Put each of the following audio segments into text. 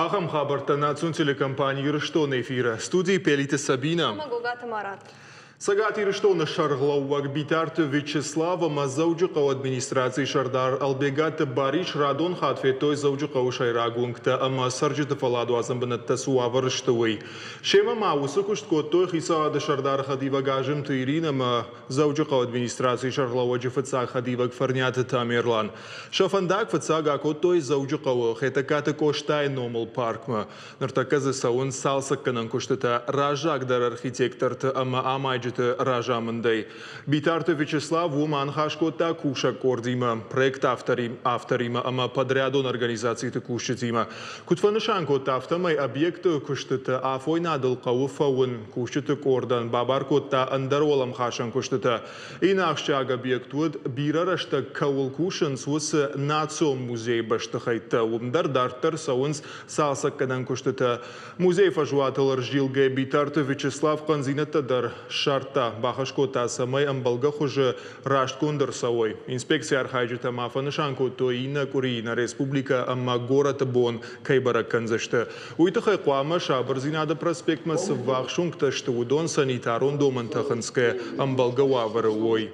Ахӕм хабӕрттӕ национ телекомпани Ирыстоны эфиры. Студийы Пелиты Сабинӕ. Ӕмӕ Гогаты Марат. Цӕгат Ирыстоны сӕргълӕууӕг Битарты Вячеслав ӕмӕ Дзӕуджыхъӕуы администрацийы сӕрдар Ӕлбегаты Барис радон хатт федтой Дзӕуджыхъӕуы сӕйраг уынгтӕ ӕмӕ цӕрджыты фӕлладуадзӕн бынӕттӕ цы уавӕры сты, уый. Семӕ ма уыцы куыст кодтой хицауады сӕрдары хӕдивӕг Азымты Иринӕ ӕмӕ Дзӕуджыхъӕуы администрацийы сӕргълӕууӕджы фыццаг хӕдивӕг Фӕрниаты Тамерлан. Сӕ фӕндаг фыццаг акодтой Дзӕуджыхъӕуы Хетӕгкаты Къостайы номыл паркмӕ. Ныртӕккӕ дзы цӕуынц цалцӕггӕнӕн куыстытӕ раззагдӕр архитекторты ӕмӕ амайджыты разамындӕй. Битарты Вячеслав уым аныхас кодта кусӕг къордимӕ, проект авторимӕ ӕмӕ подрядон организациты кусджытимӕ. Куыд фӕнысан кодта, афтӕмӕй объекты куыстытӕ афойнадыл хъӕуы фӕуын. Кусджыты къордӕн бабар кодта ӕндӕр уӕлӕмхасӕн куыстытӕ. Иннӕ ахсджиаг объект уыд, бирӕ рӕстӕг кӕуыл кусынц, уыцы Национ музейы бӕстыхӕйттӕ. Уым дӕр дарддӕр цӕуынц цалцӕггӕнӕн куыстытӕ. Музейы фӕзуатыл ӕрзилгӕ Битарты Вячеслав хъӕндзинӕдтӕ дӕр ссардта, бахӕс кодта, цӕмӕй ӕмбӕлгӕ хуызы растгонд ӕрцӕуой. Инспекцийы архайджытӕ ма фӕнысан кодтой, иннӕ къуыри нӕ республикӕ ӕмӕ горӕты бон кӕй бӕрӕг кӕндзысты. Уый тыххӕй хъуамӕ Сабырдзинады проспектмӕ цы ввахс уынгтӕ сты, уыдон санитарон домӕнтӕ хынцгӕ ӕмбӕлгӕ уавӕры уой.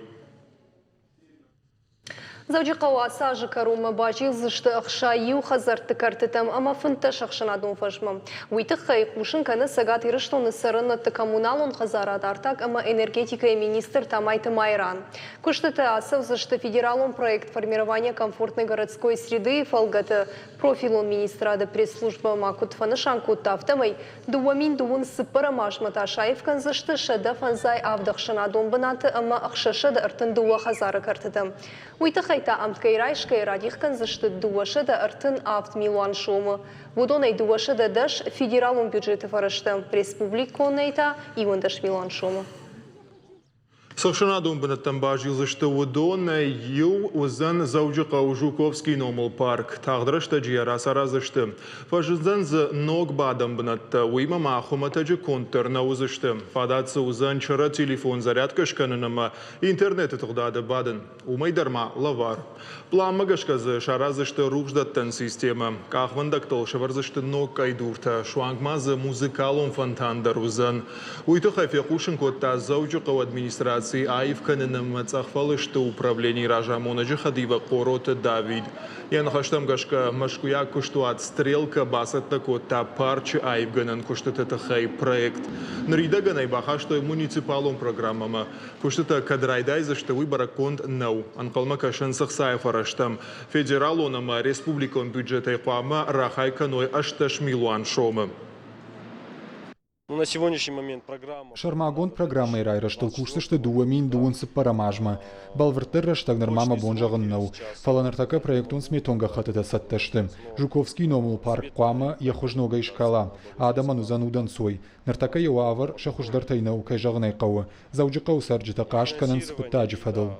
Дзӕуджыхъӕуы ацы азы кӕронмӕ базилдзысты 61 хӕдзӕртты кӕртытӕм ӕмӕ 15 ӕхсӕнадон фӕзмӕ. Уый тыххӕй хъусын кӕны Цӕгат Ирыстоны цӕрӕнуӕтты коммуналон хӕдзарад, артаг ӕмӕ энергетикӕйы министр Тамайты Майран. Куыстытӕ ацӕудзысты федералон проект «Формирование комфортной городской среды»-йы фӕлгӕты. Профилон министрады пресс-службӕ ма куыд фӕнысан кодта, афтӕмӕй 2000 цыппӕрӕм азмӕ та саив кӕндзысты 157 ӕхсӕнадон бынаты ӕмӕ 632 хӕдзары кӕртытӕ. Уый тыххӕй та ӕмткӕй райсгӕйӕ радих кӕндзысты 237 милуан сомы. Уыдонӕй 210 федералон бюджеты фӕрӕзтӕ, республиконӕй та 11 милуан сомы. Цы ӕхсӕнадон бынӕттӕм базилдзысты, уыдонӕй иу уыдзӕн Дзӕуджыхъӕуы Жуковскийы номыл парк. Тагъд рӕстӕджы йӕ рацараздзысты. Фӕзындзӕн дзы ног бадӕн бынӕттӕ, уыимӕ ма хуымӕтӕджы конд дӕр нӕ уыдзысты. Фадат дзы уыдзӕн чырӕ телефон зарядкӕ скӕнын ӕмӕ интернеты тыгъдады бадын. Уымӕй дӕр ма лӕвар. Пъланмӕ гӕсгӕ дзы сараздзысты рухсдӕттӕн системӕ, къахвӕндӕгтыл сӕвӕрдзысты ног къӕйдуртӕ, суанг ма дзы музыкалон фонтан дӕр уыдзӕн. Уый тыххӕй фехъусын кодта Дзӕуджыхъӕуы администрацийы аив кӕныны ӕмӕ цъӕхфӕлысты управленийы разамонӕджы хӕдивӕг Хъороты Давид. Йӕ ныхӕстӕм гӕсгӕ, мӕскуыйаг куыстуат «Стрелка» бацӕттӕ кодта парчы аивгӕнӕн куыстыты тыххӕй проект. Ныридӕгӕн ӕй бахастой муниципалон программӕмӕ. Куыстытӕ кӕд райдайдзысты, уый бӕрӕггонд нӕу. Ӕнхъӕлмӕ кӕсынц ӕхцайы фӕрӕзтӕм. Федералон ӕмӕ республикон бюджетӕй хъуамӕ рахай кӕной 18 милуан сомы. Сӕрмагонд программӕйы райрӕзтыл кусдзысты 2000 цыппӕрӕм азмӕ. Бӕлвырддӕр рӕстӕг нырма мӕ бон зӕгъын нӕу. Фӕлӕ ныртӕккӕ проектон-сметон гӕххӕттытӕ цӕттӕ сты. Жуковскийы номыл парк хъуамӕ йӕ хуыз ногӕй скала. Адӕмӕн уыдзӕн удӕнцой. Ныртӕккӕ йӕ уавӕр сӕ хуыздӕртӕй нӕу, кӕй зӕгъын ӕй хъӕуы. Дзӕуджыхъӕуы цӕрджытӕ хъаст кӕнынц хъуыддаджы фӕдыл.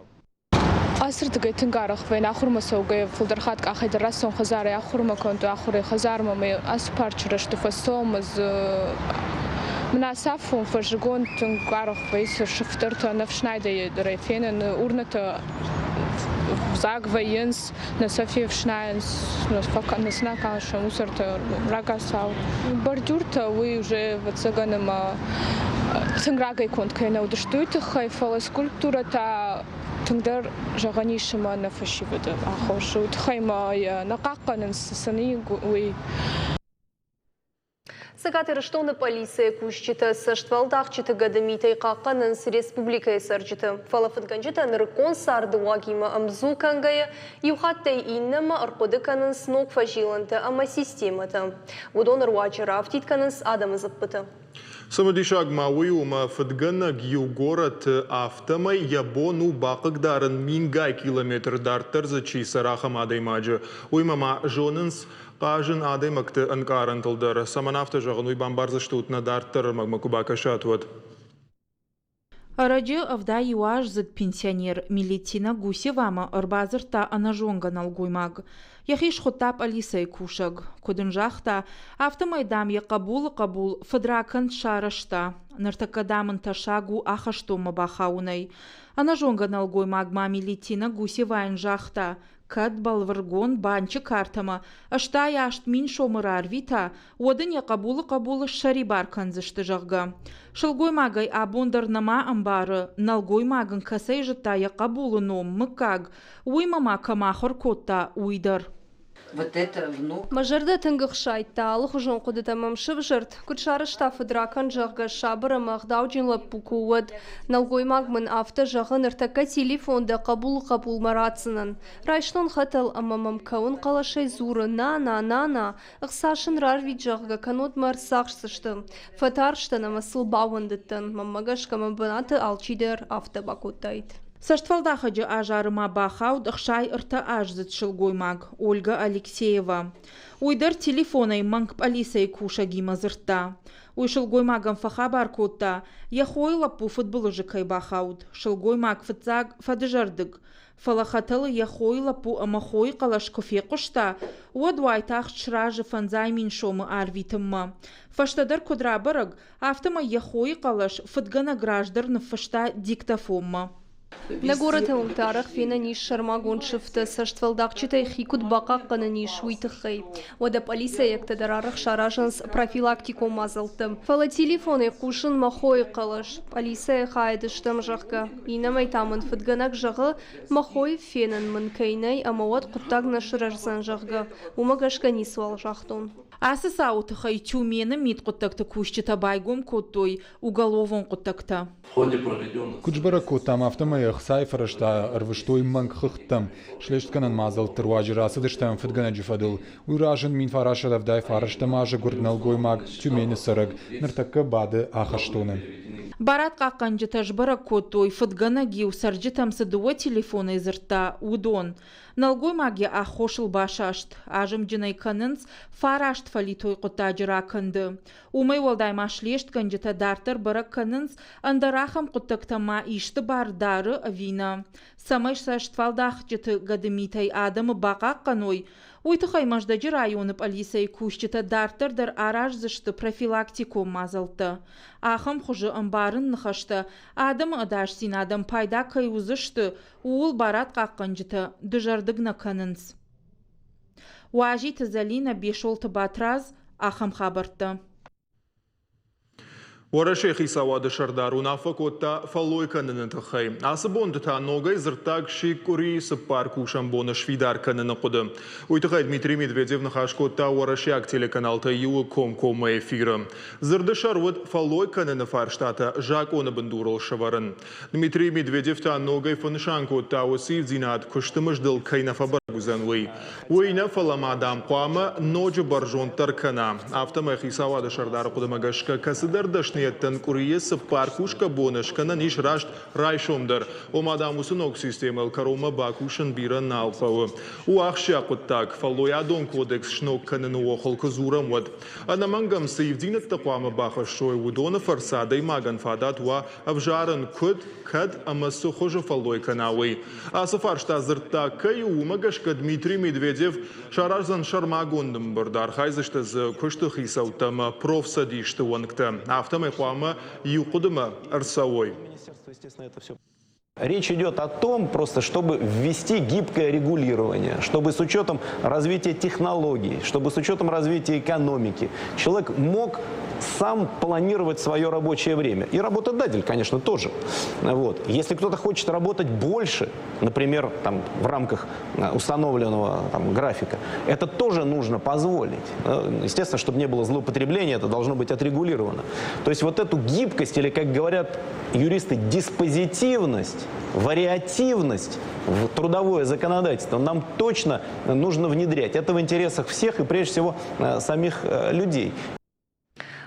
Ацырдыгӕй тынг арӕх вӕййын ахуырмӕ цӕугӕйӕ, фылдӕр хатт къахӕй дӕр рацӕуын хӕдзарӕй ахуырмӕ кӕнты ахуырӕй хӕдзармӕ мӕ ацы парчы рӕзты фӕцӕуӕм ӕз мын ацы афон фӕззыгон тынг арӕх вӕййы сыфтӕртӕ ӕнӕфснайдӕй дӕр ӕй фенын, урнӕтӕ дзаг вӕййынц, нӕ сӕ фефснайынц, нӕ сын акӕсӕм уыцӕртӕ рагацау. Бордюртӕ уый уже ӕвӕццӕгӕн ӕмӕ тынг рагӕй конд кӕй нӕ уыдысты, уый тыххӕй, фӕлӕ скульптурӕтӕ тынгдӕр зӕгъӕн ис ӕмӕ нӕ фӕсивӕды аххос. Уый тыххӕй ма йӕ нӕ хъахъхъӕнынц, цы сын и, уый. Цӕгат Ирыстоны полицийы кусджытӕ цӕствӕлдахджыты гӕдымитӕй хъахъхъӕнынц республикӕйы цӕрджыты. Фӕлӕ фыдгӕнджытӕ нырыккон царды уагимӕ ӕмдзу кӕнгӕйӕ, иу хаттӕй иннӕмӕ ӕрхъуыды кӕнынц ног фӕзилӕнтӕ ӕмӕ системӕтӕ. Уыдоны руаджы рафтид кӕнынц адӕмы дзыппыты. Цымыдисаг ма уый у, ӕмӕ фыдгӕнӕг иу горӕты афтӕмӕй йӕ бон у бахъыгдарын мингай километр дарддӕр дзы чи цӕры, ахӕм адӕймаджы. Уыимӕ ма зонынц хъазын адӕймӕгты ӕнкъарӕнтыл дӕр. Цӕмӕн афтӕ зӕгъын, уый бамбардзыстут нӕ дарддӕр ӕрмӕгмӕ куы бакӕсат, уӕд. Ӕрӕджы 71-аздзыд пенсионер Милитина Гусевамӕ ӕрбадзырдта ӕнӕзонгӕ нӕлгоймаг. Йӕхи схуыдта пъӕлицӕйы кусӕг. Куыд ын загъта, афтӕмӕй, дам, йӕ хъӕбулы хъӕбул фыдракӕнд сарӕзта. Ныртӕккӕ, дам, ын тӕссаг у ахӕстонмӕ бахауынӕй. Ӕнӕзонгӕ нӕлгоймаг ма Милитина Гусевайӕн загъта, Кӕд бӕлвыргонд банчы картӕмӕ 88 000 сомы рарвита, уӕд ын йӕ хъӕбулы хъӕбулы ссӕрибар кӕндзысты, зӕгъгӕ. Сылгоймагӕй абон дӕр нӕма ӕмбары, нӕлгоймаг ын кӕцӕй зыдта йӕ хъӕбулы ном, мыггаг, уый ма кӕм ахуыр кодта, уый дӕр. Мӕ зӕрдӕ тынг ӕхсайдта, алыхуызон хъуыдытӕ мӕм сывзӕрд, куыд сарӕзта фыдракӕнд, зӕгъгӕ, сабыр ӕмӕ ӕгъдауджын лӕппу куы у, уӕд. Нӕлгоймаг мын афтӕ зӕгъы, ныртӕккӕ телефон дӕ хъӕбулы хъӕбулмӕ ратдзынӕн. Райстон хӕтӕл ӕмӕ мӕм кӕуын хъӕлӕсӕй дзуры, нана, нана, ӕхца сын рарвит, зӕгъгӕ, кӕннод мӕ ӕрцахсдзысты. Фӕтарстӕн ӕмӕ сыл баууӕндыдтӕн, мӕнмӕ гӕсгӕ мӕ бынаты алчидӕр афтӕ бакодтаид. Цӕстфӕлдахӕджы азары ма бахауд 63-аздзыд сылгоймаг Ольга Алексеева. Уый дӕр телефонӕй мӕнг пъӕлицӕйы кусӕгимӕ дзырдта. Уый сылгоймагӕн фӕхабар кодта, йӕ хойы лӕппу фыдбылызы кӕй бахауд. Сылгоймаг фыццаг фӕдызӕрдыг, фӕлӕ хӕтӕлы йӕ хойы лӕппу ӕмӕ хойы хъӕлӕс куы фехъуыста, уӕд уайтагъд сразы 500 000 сомы арвитынмӕ. Фӕстӕдӕр куыд рабӕрӕг, афтӕмӕй йӕ хойы хъӕлӕс фыдгӕнӕг раздӕр ныффыста диктофонмӕ. Нӕ горӕты уынгты арӕх фенӕн ис сӕрмагонд сыфтӕ, цӕстфӕлдахджытӕй хи куыд бахъахъхъӕнӕн ис, уый тыххӕй. Уӕдӕ пъӕлицӕйӕгтӕ дӕр арӕх саразынц профилактикон мадзӕлттӕ. Фӕлӕ телефонӕй хъусын мӕ хойы хъӕлӕс. Пъӕлицӕйы хайады стӕм, зӕгъгӕ. Иннӕмӕй та мын фыдгӕнӕг зӕгъы, мӕ хойы фенӕн мын кӕй нӕй ӕмӕ уӕд хъуыддаг нӕ сырӕздзӕн, зӕгъгӕ. Уымӕ гӕсгӕ ницыуал загътон. Ацы цауы тыххӕй Тюмены мидхъуыддӕгты кусджытӕ байгом кодтой уголовон хъуыддӕгтӕ. Куыд сбӕрӕг кодтам, афтӕмӕй ӕхцайы фӕрӕзтӕ ӕрвыстой мӕнг хыгъдтӕм. Слестгӕнӕн мадзӕлтты руаджы рацыдыстӕм фыдгӕнӕджы фӕдыл. Уый разынд 1979 азы гуырд нӕлгоймаг Тюмены цӕрӕг, ныртӕккӕ бады ахӕстоны. Барадхъахъхъӕнджытӕ сбӕрӕг кодтой, фыдгӕнӕг-иу цӕрджытӕм цы дыууӕ телефонӕй дзырдта, уыдон. Нӕлгоймаг йӕ аххосыл басаст. Азымджынӕй кӕнынц фараст фӕлитой хъуыддаджы ракӕнды. Уымӕй уӕлдай ма слестгӕнджытӕ дарддӕр бӕрӕг кӕнынц, ӕндӕр ахӕм хъуыддӕгтӕм ма исты бар дары ӕви нӕ. Цӕмӕй цӕстфӕлдахджыты гӕдымитӕй адӕмы бахъахъхъӕной, уый тыххӕй Мӕздӕджы районы пъӕлицӕйы кусджытӕ дарддӕр дӕр араздзысты профилактикон мадзӕлттӕ. Ахӕм хуызы ӕмбарын ныхӕстӕ адӕмы ӕдасдзинадӕн пайда кӕй уыдзысты, ууыл барадхъахъхъӕнджытӕ дызӕрдыг нӕ кӕнынц. Уазиты Зӕлинӕ, Бесолты Батрадз, ахӕм хабӕрттӕ. Уӕрӕсейы хицауады сӕрдар уынаффӕ кодта фӕллой кӕныны тыххӕй. Ацы бонты та ногӕй дзырддаг сси къуырийы цыппар кусӕн боны сфидар кӕныны хъуыды. Уый тыххӕй Дмитрий Медведев ныхас кодта уӕрӕсейаг телеканалтӕй иуы комкоммӕ эфиры. Дзырды сӕр уыд фӕллой кӕныны фарстатӕ закъоны бындурыл сӕвӕрын. Дмитрий Медведев та ногӕй фӕнысан кодта, уыцы ивддзинад куысты мыздыл кӕй нӕ фӕбӕрӕг уыдзӕн, уый. Уый нӕ, фӕлӕ ма, дам, хъуамӕ ноджы бӕрзонддӕр кӕна. Афтӕмӕй хицауады сӕрдары хъуыдымӕ гӕсгӕ, кӕцыдӕр дӕсныйӕдтӕн къуырийы цыппар кусгӕ боны скӕнӕн ис раст райсом дӕр. Ома, дам, уыцы ног системӕйыл кӕронмӕ бакусын бирӕ нал хъӕуы. У ахсджиаг хъуыддаг, фӕллойадон кодекс сног кӕныны охыл куы дзурӕм, уӕд. Ӕнӕмӕнг ӕм цы ивддзинӕдтӕ хъуамӕ бахӕссой, уыдоны фӕрцы адӕймагӕн фадат уа ӕвзарын, куыд, кӕд ӕмӕ цы хуызы фӕллой кӕна, уый. Ацы фарста дзырддаг кӕй у, уымӕ гӕсгӕ Дмитрий Медведев сараздзӕн сӕрмагонд ӕмбырд, архайдзысты дзы куысты хицӕуттӕ ӕмӕ профцӕдисты уӕнгтӕ. Афтӕмӕй хъуамӕ иу хъуыдымӕ ӕрцӕуой. Речь идет о том, просто чтобы ввести гибкое регулирование, чтобы с учетом развития технологий, чтобы с учетом развития экономики человек мог сам планировать свое рабочее время. И работодатель, конечно, тоже. Вот. Если кто-то хочет работать больше, например, там, в рамках установленного там, графика, это тоже нужно позволить. Естественно, чтобы не было злоупотребления, это должно быть отрегулировано. То есть вот эту гибкость, или, как говорят юристы, диспозитивность, вариативность в трудовое законодательство нам точно нужно внедрять. Это в интересах всех и прежде всего самих людей.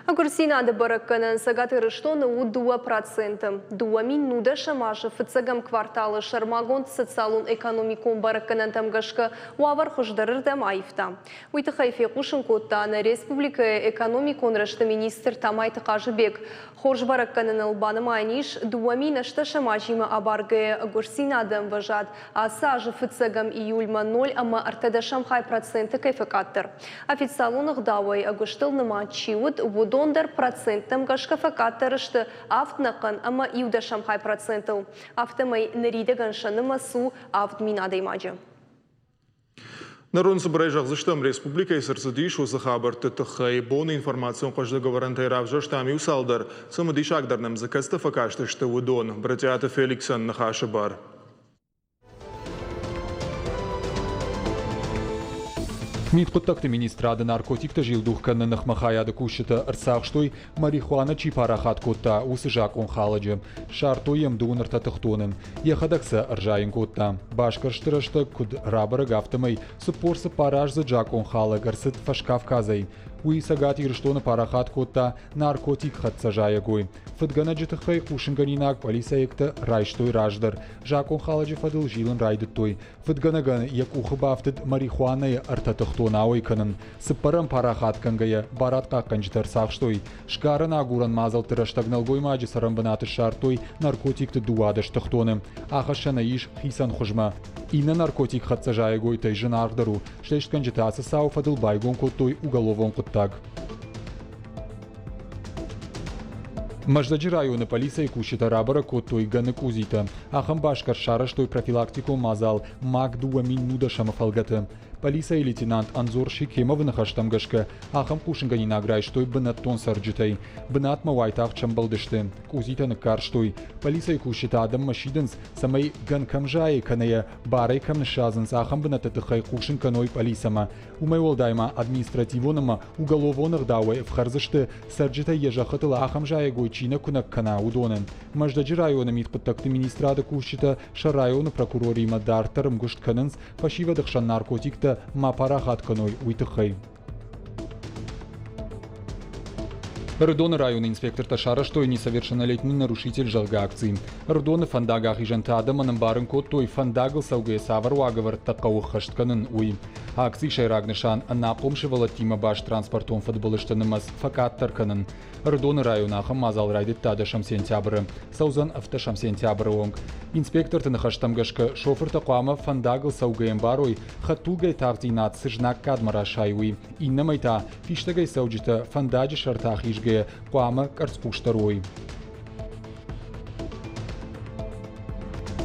Ӕгуырдзинады бӕрӕггӕнӕн Цӕгат Ирыстоны у 2%. 2019 азы фыццӕгӕм кварталы сӕрмагонд социалон-экономикон бӕрӕггӕнӕнтӕм гӕсгӕ уавӕр хуыздӕрырдӕм аивта. Уый тыххӕй фехъусын кодта нӕ республикӕйы экономикон рӕзты министр Тамайты Хъазыбег. Хорз бӕрӕггӕнӕныл банымайӕн ис, 2018 азимӕ абаргӕйӕ ӕгуырдзинады ӕмвӕзад ацы азы фыццӕгӕм июльмӕ 0,3% кӕй фӕкъаддӕр. Официалон ӕгъдауӕй ӕгуыстыл нымад чи уыд, уыдон дӕр проценттӕм гӕсгӕ фӕкъаддӕр сты 7,1%-ыл. Афтӕмӕй ныридӕгӕн сӕ нымӕц у 7000 адӕймаджы. Ныр уын цыбырӕй зӕгъдзыстӕм, республикӕйы цы рцыдис, уыцы хабӕртты тыххӕй. Боны информацион хъӕздыг ӕвӕрӕнтӕй равзӕрстам иу цалдӕр. Цымыдисагдӕр нӕм дзы кӕцытӕ фӕкастысты, уыдон. Брытъиаты Феликсӕн ныхасы бар. Мидхъуыддӕгты министрады наркотикты зилдух кӕныны ныхмӕ хайады кусджытӕ ӕрцахстой, марихуана чи парахат кодта, уыцы закъонхалӕджы. Ссардтой йӕм дыууын ӕртӕ тыхтоны. Йӕхӕдӕг сӕ ӕрзайын кодта. Басгӕрсты рӕстӕг куыд рабӕрӕг, афтӕмӕй 44 аздзыд закъонхалӕг ӕрцыд Фӕскавказӕй. Уый Цӕгат Ирыстоны парахат кодта наркотик хӕццӕ зайӕгой. Фыдгӕнӕджы тыххӕй хъусынгӕнинаг пъӕлицӕйӕгтӕ райстой раздӕр. Закъонхалӕджы фӕдыл зилын райдыдтой. Фыдгӕнӕгӕн йӕ къухы бафтыд марихуанӕйы ӕртӕ тыхтон ауӕй кӕнын. Цыппӕрӕм парахатгӕнгӕйӕ барадхъахъхъӕнджытӕ ӕрцахстой. Сгарӕн-агурӕн мадзӕлтты рӕстӕг нӕлгоймаджы цӕрӕнбынаты ссардтой наркотикты 12 тыхтоны. Ахӕссӕн ӕй ис хицӕн хуызмӕ. Иннӕ наркотик хӕццӕ зайӕгойтӕй зынаргъдӕр у. Слестгӕнджытӕ ацы цауы фӕдыл байгом кодтой уголовон хъуыддаг. Мӕздӕджы районы полицӕйы кусджытӕ рабӕрӕг кодтой гӕны къудзитӕ. Ахӕм басгӕрст сарӕзтой профилактикон мадзал МАК 2010-ы фӕлгӕты. Полицӕйы лейтенант Анзор Шикемовы ныхӕстӕм гӕсгӕ, ахӕм хъусынгӕнинаг райстой бынӕттон цӕрджытӕй. Бынатмӕ уайтагъд сӕмбӕлдысты, къудзитӕ ныккарстой. Полицӕйы кусджытӕ адӕммӕ сидынц, цӕмӕй гӕн кӕм зайы кӕнӕ йӕ барӕй кӕм ныссадзынц, ахӕм бынӕтты тыххӕй хъусын кӕной полицӕмӕ. Уымӕй уӕлдай ма административон ӕмӕ уголовон ӕгъдауӕй ӕфхӕрдзысты, цӕрджытӕй йӕ зӕххытыл ахӕм зайӕгой чи нӕ куынӕг кӕна, уыдоны. Мӕздӕджы районы мидхъуыддӕгты министрады кусджытӕ сӕ районы прокуроримӕ дарддӕр ӕмгуыст кӕнынц, фӕсивӕды хсӕн наркотиктӕ ма парахат кӕной, уый тыххӕй. Ӕрыдоны районы инспектортӕ сарӕзтой «Несовершеннолетний нарушитель» зӕгъгӕ акци. Ӕрыдоны фӕндагахизӕнты адӕмӕн ӕмбарын кодтой, фӕндагыл цӕугӕйӕ цавӕр уагӕвӕрдтӕ хъӕуы ӕххӕст кӕнын, уый. Акцийы сӕйраг нысан ӕнахъом сывӕллӕттимӕ баст транспортон фыдбылызты нымӕц фӕкъаддӕр кӕнын. Ӕрыдоны районы ахӕм мадзал райдыдта дӕсӕм сентябры, цӕудзӕн ӕвддӕсӕм сентябры онг. Инспекторты ныхӕстӕм гӕсгӕ, шофыртӕ хъуамӕ фӕндагыл цӕугӕйӕ ӕмбарой, хӕдтулгӕйы тагъддзинад цы знаггадмӕ расайы, уый. Иннӕмӕй та, фистӕгӕй цӕуджытӕ фӕндаджы сӕрты ахизгӕйӕ хъуамӕ къӕрцхъусдӕр уой.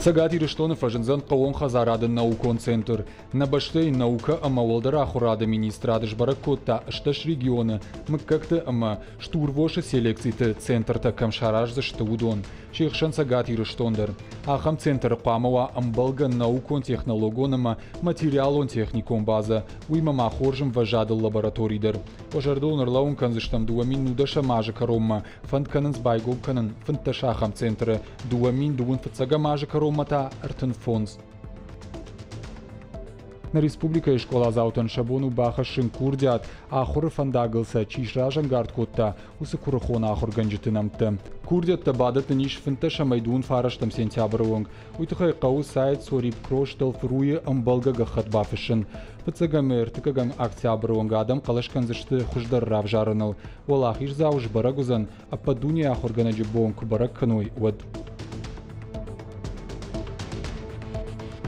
Цӕгат Ирыстоны фӕзындзӕн хъӕууон хӕдзарады наукон центр. Нӕ бӕстӕйы наукӕ ӕмӕ уӕлдӕр ахуырады министрад сбӕрӕг кодта 18 регионы мыггӕгты ӕмӕ стурвосы селекциты центртӕ кӕм сараздзысты, уыдон. Се хсӕн Цӕгат Ирыстон дӕр. Ахӕм центры хъуамӕ уа ӕмбӕлгӕ наукон-технологон ӕмӕ материалон-техникон базӕ, уыимӕ ма хорз ӕмвӕзадыл лаборатори дӕр. Уӕ зӕрдыл ын ӕрлӕууын кӕндзыстӕм 2010 азы кӕронмӕ фӕнд кӕнынц байгом кӕнын 15 ахӕм центры, 2021 азы кӕронмӕ та 35. Нӕ республикӕйы скъоладзаутӕн сӕ бон у бахӕссын курдиат, ахуыры фӕндагыл сӕ чи сразӕнгард кодта, уыцы куырыхон ахуыргӕнджыты нӕмттӕ. Курдиӕттӕ бадӕттын ис 15 ӕмӕ дыууын фарӕстӕм сентябры онг. Уый тыххӕй хъӕуы сайт Сорибкрос.ру-йы ӕмбӕлгӕ гӕххӕтт бафыссын. Фыццӕгӕм ӕмӕ ӕртыккӕгӕм октябры онг адӕм хъӕлӕс кӕндзысты хуыздӕр равзарыныл. Уӕлахиздзау сбӕрӕг уыдзӕн, ӕппӕт дунейы ахуыргӕнӕджы бон куы бӕрӕг кӕной, уӕд.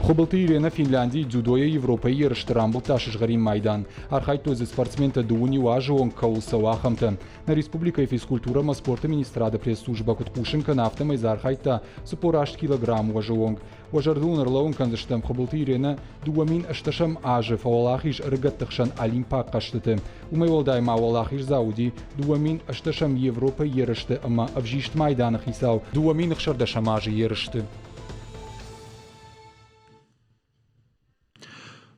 Хуыбылты Ирена Финляндийы дзюдойӕ Европӕйы ерысты рамбылдта сызгъӕрин майдан. Архайдтой дзы спортсментӕ дыууын иу азы онг кӕуыл цӕуы, ахӕмтӕ. Нӕ республикӕйы физкультурӕ ӕмӕ спорты министрады пресс-службӕ куыд хъусын кӕны, афтӕмӕй дзы архайдта 48 килограмм уӕзы онг. Уӕ зӕрдыл ын ӕрлӕууын кӕндзыстӕм Хуыбылты Иренӕ 2008 азы фӕуӕлахиз ӕрыгӕтты хсӕн Олимпаг хъӕзтыты. Уымӕй уӕлдай ма уӕлахиздзау уыди 2008 Европӕйы ерысты ӕмӕ ӕвзист майданы хицау 2016 азы ерысты.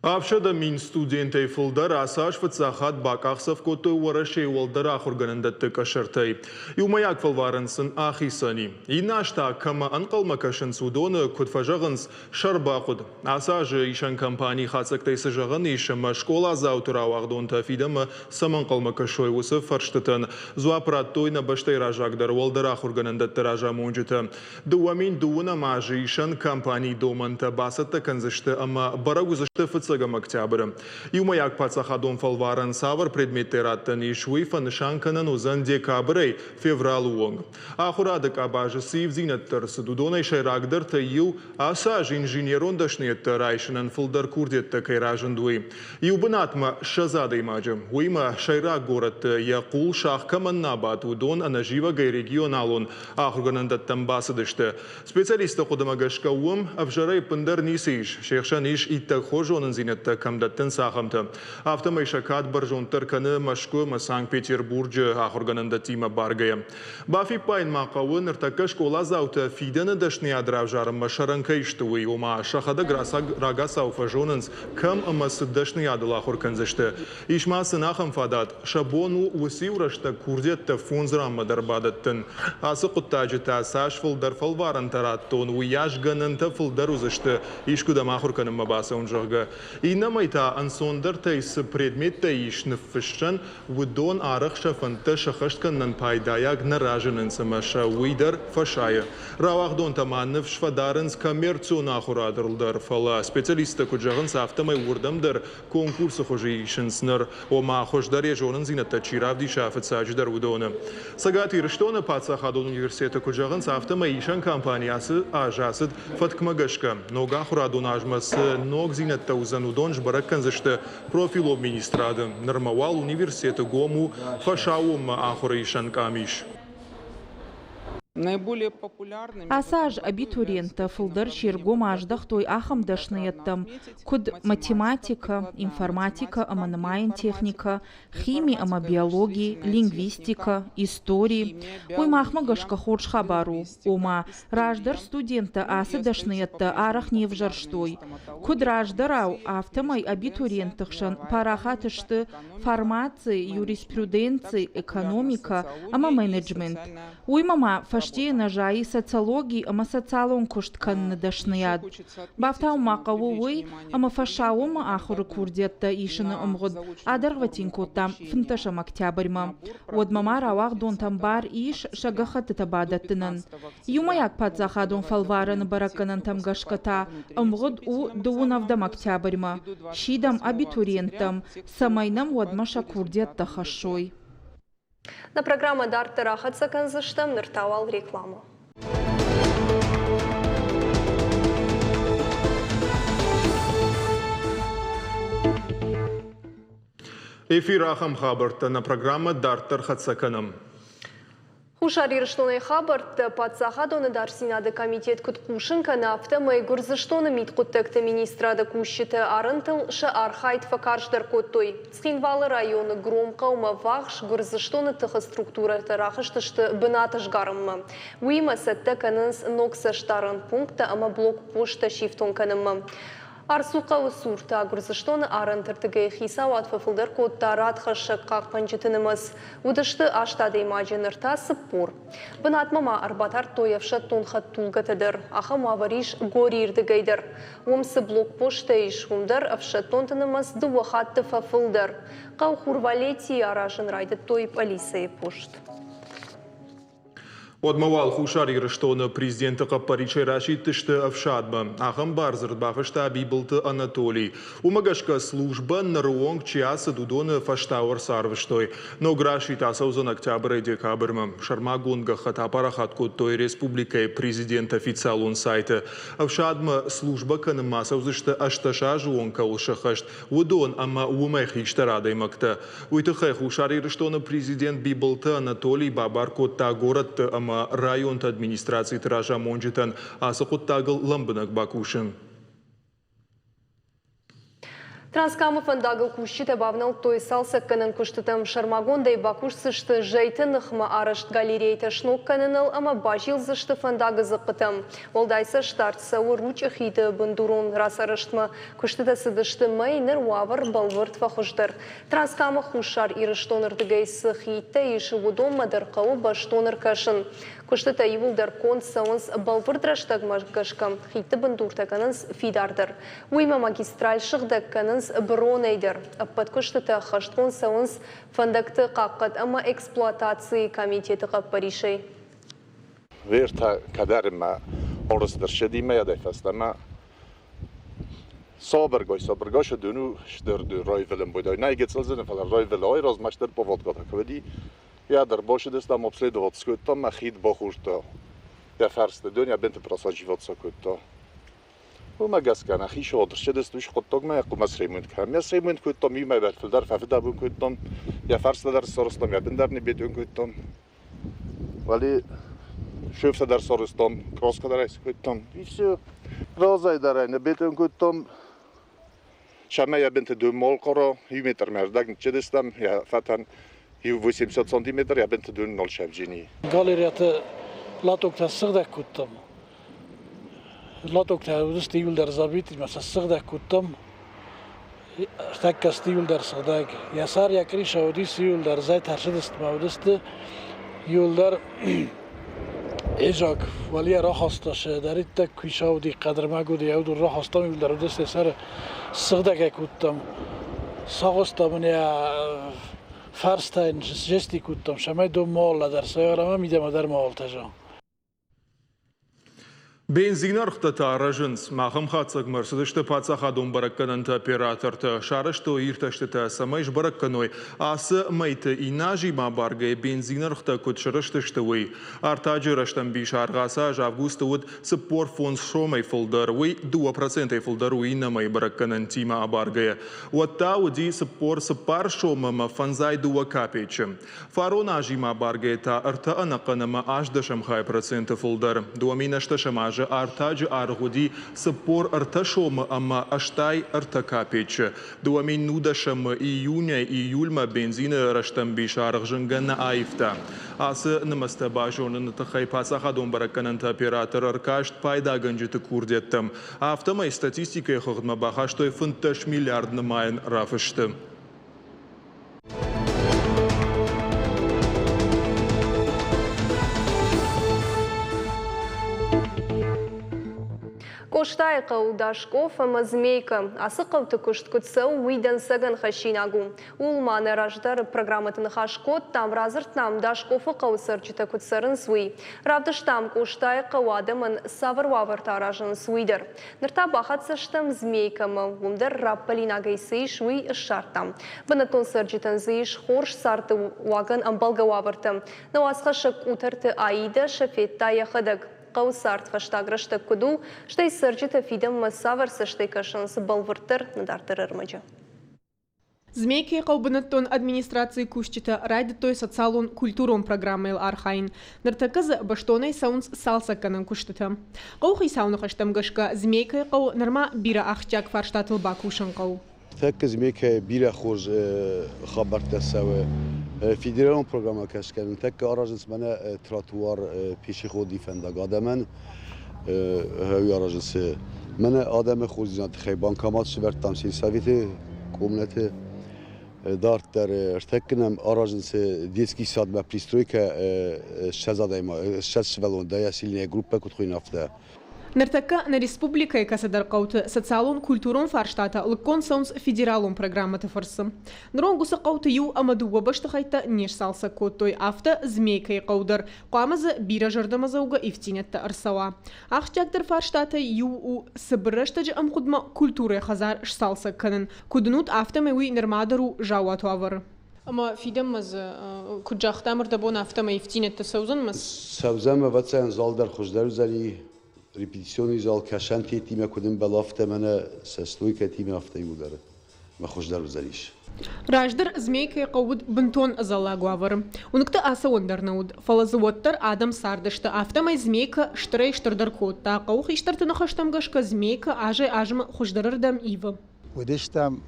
700 000 студентӕй фылдӕр ацы аз фыццаг хатт бакъахдзӕф кодтой Уӕрӕсейы уӕлдӕр ахуыргӕнӕндӕтты къӕсӕртӕй. Иумӕйаг фӕлварӕн сын ахицӕн и. Иннӕ аз та кӕмӕ ӕнхъӕлмӕ кӕсынц, уыдоны, куыд фӕзӕгъынц, сӕр бахъуыд. Ацы азы исӕн компанийы хатдзӕгтӕй цы зӕгъӕн ис ӕмӕ скъоладзауты рауагъдонтӕ фидӕнмӕ цӕмӕ ӕнхъӕлмӕ кӕсой, уыцы фӕрстытӕн дзуапп радтой нӕ бӕстӕйы раззагдӕр уӕлдӕр ахуыргӕнӕндӕтты разамонджытӕ. 2012 азы исӕн компанийы домӕнтӕ бацӕттӕ кӕндзысты ӕмӕ бӕрӕг уыдзысты фыццӕгӕм октябры. Иумӕйаг паддзахадон фӕлварӕн цавӕр предметтӕй раттӕн ис, уый фӕнысан кӕнӕн уыдзӕн декабрӕй февралы онг. Ахуырады къабазы цы ивдзинӕдтӕ ӕрцыд, уыдонӕй сӕйрагдӕртӕй иу ацы аз инженерон дӕсныйӕдтӕ райсынӕн фылдӕр курдиӕттӕ кӕй разынд, уый. Иу бынатмӕ 20 адӕймаджы. Уыимӕ сӕйраг горӕтты йӕ хъул сах кӕмӕн нӕ абадт, уыдон ӕнӕзивӕгӕй регионалон ахуыргӕнӕндӕттӕм бацыдысты. Специалистты хъуыдымӕ гӕсгӕ уым ӕвзӕрӕй ӕппындӕр ницы ис. Се хсӕн ис иттӕг хорз зонындзинӕдтӕ. зонындзинӕдтӕ кӕм дӕттынц, ахӕмтӕ. Афтӕмӕй сӕ кад бӕрзонддӕр кӕны Мӕскуы ӕмӕ Санкт-Петербурджы ахуыргӕнӕндӕттимӕ баргӕйӕ. Бафиппайын ма хъӕуы, ныртӕккӕ скъоладзаутӕ фидӕны дӕсныйад равзарынмӕ сӕрӕн кӕй сты, уый. Ома, сӕхӕдӕг рагацау фӕзонынц, кӕм ӕмӕ цы дӕсныйадыл ахуыр кӕндзысты. Ис ма сын ахӕм фадат, сӕ бон у уыцы-иу рӕстӕг курдиӕттӕ фондз ранмӕ дӕр бадӕттын. Ацы хъуыддаджы та цас фылдӕр фӕлварӕнтӕ радтон, уыйас гӕнӕнтӕ фылдӕр уыдзысты, искуыдӕм ахуыр кӕнынмӕ бацӕуын, зӕгъгӕ. Иннӕмӕй та ӕнцондӕртӕй цы предметтӕ ис ныффыссӕн, уыдон арӕх сӕ фӕндтӕ сӕххӕст кӕнынӕн пайдайаг нӕ разынынц ӕмӕ сӕ уый дӕр фӕсайы. Рауагъдонтӕ ма ныфс фӕдарынц коммерцион ахуырадыл дӕр, фӕлӕ специалисттӕ куыд зӕгъынц, афтӕмӕй уырдӕм дӕр конкурсы хуызы исынц ныр, ома хуыздӕр йӕ зонындзинӕдтӕ чи равдиса, фыццаджыдӕр уыдоны. Цӕгат Ирыстоны паддзахадон университеты куыд зӕгъынц, афтӕмӕй исӕн кампани ацы аз ацыд фӕткмӕ гӕсгӕ. Ног ахуырадон азмӕ цы ногдзинӕдтӕ уыдзӕн, уыдон сбӕрӕг кӕндзысты профилон министрады. Нырмӕ уал университеты гом у фӕсаууонмӕ ахуыры исӕн къамис. Ацы аз абитуриенттӕ фылдӕр се ргом аздӕхтой ахӕм дӕсныйӕдтӕм, куыд математикӕ, информатикӕ ӕмӕ нымайӕн техникӕ, хими ӕмӕ биологи, лингвистикӕ, истори. Уый махмӕ гӕсгӕ хорз хабар у, ома, раздӕр студенттӕ ацы дӕсныйӕдтӕ арӕх не взӕрстой. Куыд раздӕрау, афтӕмӕй абитуриентты хсӕн парахат сты фармаци, юриспруденци, экономикӕ ӕмӕ менеджмент. Уыимӕ ма фӕстейы нӕ зайы социологи ӕмӕ социалон куыст кӕныны дӕсныйад. Бафтауын ма хъӕуы уый, ӕмӕ фӕсаууонмӕ ахуыры курдиӕттӕ исыны ӕмгъуыд адӕргъвӕтин кодтам фынддӕсӕм октябрьмӕ. Уӕдмӕ ма рауагъдонтӕн бар ис сӕ гӕххӕттытӕ бадӕттынӕн. Иумӕйаг паддзахадон фӕлварӕны бӕрӕггӕнӕнтӕм гӕсгӕ та ӕмгъуыд у дыууын ӕвдӕм октябрьмӕ. Сидӕм абитуриенттӕм, цӕмӕй нӕм уӕдмӕ сӕ курдиӕттӕ хӕссой. Нӕ программӕ дарддӕр ахӕццӕ кӕндзыстӕм, ныр та уал реклама. Эфир ахӕм хабӕрттӕ нӕ программӕ дарддӕр хӕццӕ кӕнӕм. Хуссар Ирыстонӕй хабӕрттӕ Паддзахадон ӕдасдзинады комитет куыд хъусын кӕны, афтӕмӕй Гуырдзыстоны мидхъуыддӕгты министрады кусджытӕ арӕнтыл сӕ архайд фӕкарздӕр кодтой. Цхинвалы районы Громхъӕумӕ ввахс Гуырдзыстоны тыхы структурӕтӕ рахызтысты бынаты сгарынмӕ. Уыимӕ цӕттӕ кӕнынц ног цӕстдарӕн пункттӕ ӕмӕ блокпосттӕ сифтонг кӕнынмӕ. Арцухъӕуы цур та Гуырдзыстоны арӕнты рдыгӕй хицауад фӕфылдӕр кодта радхӕссӕг хъахъхъӕнджыты нымӕц. Уыдысты аст адӕймаджы, ныр та 40. Бынатмӕ ма ӕрбатардтой ӕфсӕддон хӕдтулгӕтӕ дӕр. Ахӕм уавӕр ис Горийы рдыгӕй дӕр. Уым цы блокпосттӕ ис, уым дӕр ӕфсӕддонты нымӕц дыууӕ хатты фӕфылдӕр. Хъӕу Хурвалетийы аразын райдыдтой пъӕлицӕйы пост. Уӕдмӕ уал Хуссар Ирыстоны президенты хъӕппӕрисӕй расидтысты ӕфсадмӕ. Ахӕм бардзырд бафыста Бибылты Анатолий. Уымӕ гӕсгӕ службӕ ныры онг чи ацыд, уыдоны фӕстауӕрц арвыстой. Ног расидт ацӕудзӕн октябрӕй декабрмӕ. Сӕрмагонд гӕххӕт апарахат кодтой республикӕйы президенты официалон сайты. Ӕфсадмӕ службӕ кӕнынмӕ ацӕудзысты 18 азы онг кӕуыл сӕххӕст, уыдон ӕмӕ уымӕй хистӕр адӕймӕгтӕ. Уый тыххӕй Хуссар Ирыстоны президент Бибылты Анатолий бабар кодта горӕтты ӕмӕ районты администрациты разамонджытӕн ацы хъуыддагыл лӕмбынӕг бакусын. Транскамы фӕндагыл кусджытӕ бавнӕлдтой цалцӕггӕнӕн куыстытӕм. Сӕрмагондӕй бакусдзысты зӕйты ныхмӕ арӕзт галерейтӕ сног кӕныныл ӕмӕ базилдзысты фӕндагы дзыхъхъытӕм. Уӕлдай цӕстдард цӕуы Ручъы хиды бындурон рацарӕзтмӕ. Куыстытӕ цыдысты мӕй, ныр уавӕр бӕлвырд фӕхуыздӕр. Транскамы Хуссар Ирыстоны рдыгӕй цы хидтӕ ис, уыдонмӕ дӕр хъӕуы бӕстон ӕркӕсын. Куыстытӕ иууылдӕр конд цӕуынц бӕлвырд рӕстӕгмӕ гӕсгӕ, хидты бындуртӕ кӕнынц фидардӕр. Уыимӕ магистраль сыгъдӕг кӕнынц быронӕй дӕр. Ӕппӕт куыстытӕ ӕххӕстгонд цӕуынц фӕндӕгты хъахъхъӕд ӕмӕ эксплуатацийы комитеты хъӕппӕрисӕй. Вертӕ кӕдӕримӕ орыстыршедимӕ ядӕй фӕстӕмӕ Сабыргай, сабыргай сӕ дун стыр райвӕлын байдайы. Нӕ гыццыл фӕлӕ райвӕлы размӕ стыр поводкӕтӕ куы уыди, йӕ дӕр бацыдыстӕм, обследовать скодтам, мӕ хид бахордта. Йӕ фӕрсты дон йӕ бынты просачиваться кодта. Уымӕ гӕсгӕ нӕхи содырсыдысты уыцы хъуыддагмӕ, хъуымӕ сремонт кӕнӕм. Йӕ сремонт кодтам, иумӕ фылдӕр фӕфыдӕбон кодтам, йӕ фӕрстӕ дӕр сарӕзтам, йӕ бын дӕр ныббетон кодтам. Вали шеф дӕр сарӕзтам, краска дӕр кодтам. И все. Разӕй дӕр ӕй ныббетон кодтам. Сӕмӕ йӕ бынты дыу молкъоро, иу метрмӕ ӕрдӕг ныццыдыстӕм, йӕ фӕтӕн иу 800 сантиметр, йӕ бынты дыу нол сӕвджини. Галереяты латоктӕ ссыгъдӕг кодтам. Латоктӕ уыдысты иуылдӕр забитимӕ сӕ ссыгъдӕг кодтам. Ӕртӕккӕ сты иуылдӕр сыгъдӕг. Йӕ сӕр, йӕ крыша уыдис иуылдӕр, зӕйтӕ ӕрцыдысты мӕ уыдысты иуылдӕр Езак уӕлейӕ рахаста сӕдӕриддӕг куиса уыди, хъӕдырмӕг уыди, уыдон рахастам, иуылдӕр уыдысты сӕры сыгъдӕгӕй кодтам. Сагъуыстам ын йӕ фӕрстӕ йын сжести кодтам, цӕмӕй дон ма лӕдӕрса ӕмӕ мидӕмӕ дӕр ма уӕлтӕза. Бензины ӕргътӕ та рӕзынц. Ахӕм хатдзӕгмӕ ӕрцыдысты паддзахадон бӕрӕггӕнӕнты оператортӕ. Сарӕзтой иртӕстытӕ, цӕмӕй сбӕрӕг кӕной, ацы мӕйты иннӕ азимӕ абаргӕйӕ бензины ӕргътӕ куыд сырӕзтысты, уый. Артаджы рӕстӕмбис аргъ ацы аз августы уыд 45 сомӕй фылдӕр, уый 2%-ӕй фылдӕр у иннӕ мӕйы бӕрӕггӕнӕнтимӕ абаргӕйӕ. Уӕд та уыди 44 сомы ӕмӕ 52 капеччы. Фарон азимӕ абаргӕйӕ та ӕртӕ ӕнӕхъӕн ӕмӕ ӕстдӕсӕм хай проценты фылдӕр. 2018 азы артаджы аргъ уыди 43 сомы ӕмӕ 83 капеччы. 2019-ы июнӕй июльмӕ бензины рӕстӕмбис аргъ зынгӕ нӕ аивта. Ацы нымӕцтӕ базоныны тыххӕй паддзахадон бӕрӕггӕнӕнты оператор ӕркаст пайдагӕнджыты курдиӕттӕм. Афтӕмӕй статистикӕйы хыгъдмӕ бахастой 15 миллиард нымайӕн рафысты. Къостайы хъӕу Даскъоф ӕмӕ Змейкӕ. Ацы хъӕуты куыст куыд цӕуы, уый дӕнцӕгӕн хӕссинаг у. Ууыл ма нӕ раздӕры программӕты ныхас кодтам, радзырдтам, Даскъофы хъӕуы цӕрджытӕ куыд цӕрынц, уый. Равдыстам, Къостайы хъӕуы адӕмӕн цавӕр уавӕртӕ аразынц, уый дӕр. Ныр та бахӕццӕ стӕм Змейкӕмӕ. Уым дӕр раппӕлинагӕй цы ис, уый ссардтам. Бынӕттон цӕрджытӕн дзы ис хорз царды уагӕн ӕмбӕлгӕ уавӕртӕ. Нӕ уацхӕссӕг Къутӕрты Аидӕ сӕ федта йӕхӕдӕг. Хъӕуы цард фӕстаг рӕстӕг куыд у, стӕй цӕрджытӕ фидӕнмӕ цавӕр цӕстӕй кӕсынц, бӕлвырддӕр нӕ дарддӕр ӕрмӕджы. Змейкӕйы хъӕу бынӕттон администрацийы кусджытӕ райдыдтой социалон-культурон программӕйыл архайын. Ныртӕккӕ дзы бӕстонӕй цӕуынц цалцӕггӕнӕн куыстытӕ. Хъӕуыхицауы ныхӕстӕм гӕсгӕ Змейкӕйы хъӕуы нырма бирӕ ахсджиаг фарстатыл бакусын хъӕуы. Ныртӕккӕ Змейкӕйы бирӕ хорз хабӕрттӕ цӕуы. Федералон программӕ кӕсгӕ ныртӕккӕ аразынц мӕнӕ тротуар, пешеходный фӕндаг адӕмӕн. Уый аразынц мӕнӕ адӕмы хорздзинады тыххӕй банкомат сӕвӕрдтам сельсоветы комнаты. Дарддӕр ӕртӕккӕ нӕм аразынц детский садмӕ пристройкӕ 20 адӕймаг, 20 сывӕллон дӕ сильная группа куыд хуыйны, афтӕ. Ныртӕккӕ нӕ республикӕйы кӕцыдӕр хъӕуты социалон-культурон фарстатӕ лыггонд цӕуынц федералон программӕты фӕрцы. Ныронг уыцы хъӕуты иу ӕмӕ дыууӕ бӕстыхӕйттӕ не сцалцӕг кодтой, афтӕ Змейкӕйы хъӕу дӕр. Хъуамӕ дзы бирӕ зӕрдӕмӕдзӕугӕ ивддзинӕдтӕ ӕрцӕуа. Ахсджиагдӕр фарстатӕй иу у цыбыр рӕстӕджы ӕмгъуыдмӕ культурӕйы хӕдзар сцалцӕг кӕнын. Куыд уынут, афтӕмӕй уый нырма дӕр у заууат уавӕры. Ӕмӕ фидӕнмӕ дзы, куыд загътам ӕрдӕбон, афтӕмӕй ивддзинӕдтӕ цӕудзӕн ӕмӕ Цӕудзӕн, ӕвӕццӕгӕн, зал дӕр хуыздӕр уыдзӕни, репетиционный зал кӕсӕнтетимӕ куыд ӕмбӕлы, афтӕ мӕнӕ сӕ стойкӕтимӕ афтӕ иуылдӕр мӕ хуыздӕр уыдзӕнис. Раздӕр Змейкӕйы хъӕу уыд бынтон ӕдзӕллаг уавӕры. Уынгты ацӕуӕн дӕр нӕ уыд, фӕлӕ дзы уӕддӕр адӕм цардысты. Афтӕмӕй Змейкӕ стырӕй-стырдӕр кодта. Хъӕуы хистӕрты ныхӕстӕм гӕсгӕ Змейкӕ азӕй-азмӕ хуыздӕрырдӕм ивы. Уыдыстӕм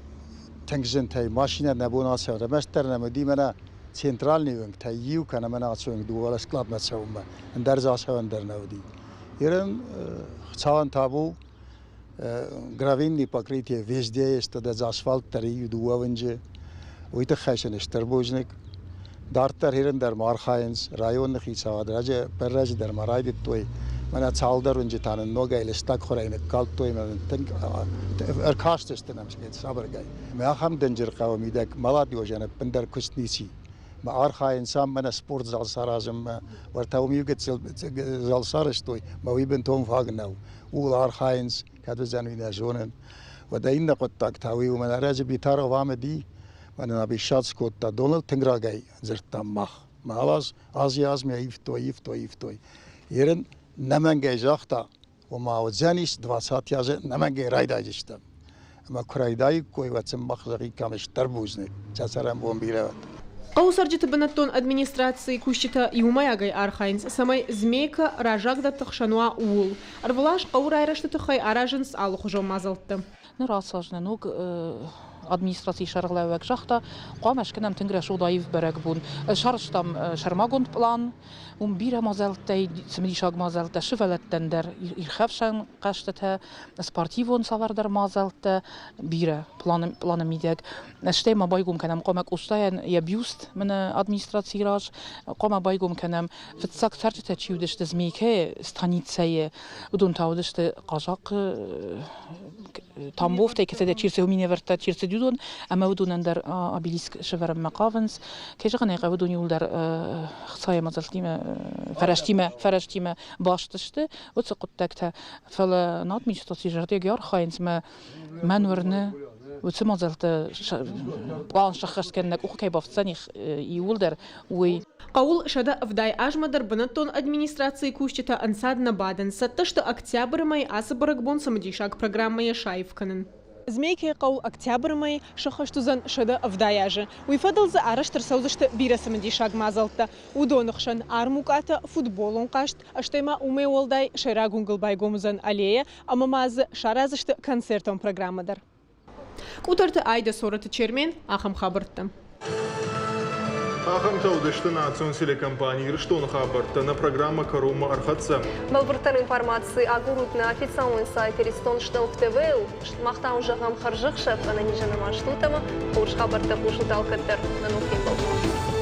тынг зынтӕй, машинӕ нӕ бон ацӕуын, ӕрмӕстдӕр нӕм уыди мӕнӕ центральный уынгтӕй иу кӕнӕ мӕнӕ ацы уынг дыууӕ складмӕ цӕуынмӕ, ӕндӕр дзы ацӕуӕн дӕр нӕ уыди. Ирын Хуыцауӕн табу, гравийный покрытие везде есть, тогда асфальт дӕр иу дыууӕ уынджы. Уый тыххӕй сын стыр бузныг. Дарддӕр Ирын дӕр ма архайынц, районы хицауад раджы, раджы дӕр ма райдыдтой. Мӕнӕ цалдӕр уынджы та нын ногӕй лыстӕг хурӕй ныккалдтой ӕмӕ нын тынг ӕркастысты нӕм сабыргай. Мӕ ахӕм дынджыр хъӕуы мидӕг молодежӕн ӕппындӕр куыст ницы. Мӕ архайынц ам мӕнӕ спортзал саразынмӕ. Уӕртӕ уым иу гыццыл зал сарӕзтой, мӕ уый бынтон фаг нӕу. Ууыл архайынц, кӕд уыдзӕн, уый нӕ зонын. Уӕдӕ иннӕ хъуыддаг та уый у, мӕнӕ ӕрӕджы Битаров ам уыди, мӕнӕ обещать кодта, доныл тынг рагӕй дзырдтам мах. Мӕ алаз ази-азмӕ ивтой, ивтой, ивтой. Ерын нӕмӕнгӕй загъта, ома уыдзӕнис 20 азы нӕмӕнгӕй райдайдзыстӕм. Ӕмӕ куы райдаиккой, уӕд сын мах зӕгъиккам стыр бузныг, сӕ цӕрӕнбон бирӕ уӕд. Хъӕуы цӕрджыты бынӕттон администрацийы кусджытӕ иумӕйагӕй архайынц, цӕмӕй Змейкӕ раззагдӕрты хсӕн уа, ууыл. Ӕрвылаз хъӕуы райрӕзты тыххӕй аразынц алыхуызон мадзӕлттӕ. Ныр ацы аз нӕ ног администрацийы сӕргълӕууӕг загъта, хъуамӕ скӕнӕм тынг рӕсугъд аив бӕрӕгбон. Сарӕзтам сӕрмагонд пълан, уым бирӕ мадзӕлттӕй, цымыдисаг мадзӕлттӕ сывӕллӕттӕн дӕр, ирхӕфсӕн хъӕзтытӕ, спортивон цавӕрдӕр мадзӕлттӕ, бирӕ планы мидӕг. Стӕй ма байгом кӕнӕм хъуамӕ Къостайӕн йӕ бюст мӕнӕ администрацийы раз, хъуамӕ байгом кӕнӕм фыццаг цӕрджытӕ чи уыдысты Змейкӕйы станицӕйы, уыдон та уыдысты хъазахъхъы Тамбовтӕй, кӕцыдӕр чи рцыд, минӕвӕрттӕ чи рцыд, уыдон, ӕмӕ уыдонӕн дӕр обелиск сӕвӕрынмӕ хъавынц. Кӕй зӕгъын ӕй хъӕуы, уыдон иууылдӕр хцайы мадзӕлттимӕ, фӕрӕзтимӕ, фӕрӕзтимӕ баст сты уыцы хъуыддӕгтӕ. Фӕлӕ нӕ администрацийы зӕрдиаг архайынц ӕмӕ мӕн уырны, уыцы мадзӕлттӕ пълан сӕххӕст кӕнын нӕ къухы кӕй бафтдзӕни иууылдӕр, уый. Хъӕуыл 170 азмӕ дӕр бынӕттон администрацийы кусджытӕ ӕнцад нӕ бадынц, цӕттӕ сты октябры мӕй ацы бӕрӕгбон цымыдисаг программӕйӕ саив кӕнын. Змейкӕйы хъӕуыл октябры мӕй сӕххӕст уыдзӕн 170 азы. Уый фӕдыл дзы арӕзт ӕрцӕудзысты бирӕ цымыдисаг мадзӕлттӕ. Уыдоны хсӕн армукъатӕ, футболон хъазт, стӕй ма уымӕй уӕлдай сӕйраг уынгыл байгом уыдзӕн аллея ӕмӕ ма дзы сараздзысты концертон программӕ дӕр. Къутӕрты Айдӕ Сороты Чермен ахӕм хабӕрттӕ. Ахӕмтӕ уыдысты национ телекомпани Ирыстоны хабӕрттӕ. Нӕ программӕ кӕронмӕ ӕрхӕццӕ. Бӕлвырддӕр информаци агурут нӕ официалон сайт Иристон Штелф ТВ-ыл. Мах та уын зӕгъӕм хӕрзӕхсӕв, ӕнӕнизӕн ӕмӕ стут ӕмӕ хорз хабӕрттӕ хъусут алкӕддӕр. Нӕ ног фембӕлдмӕ.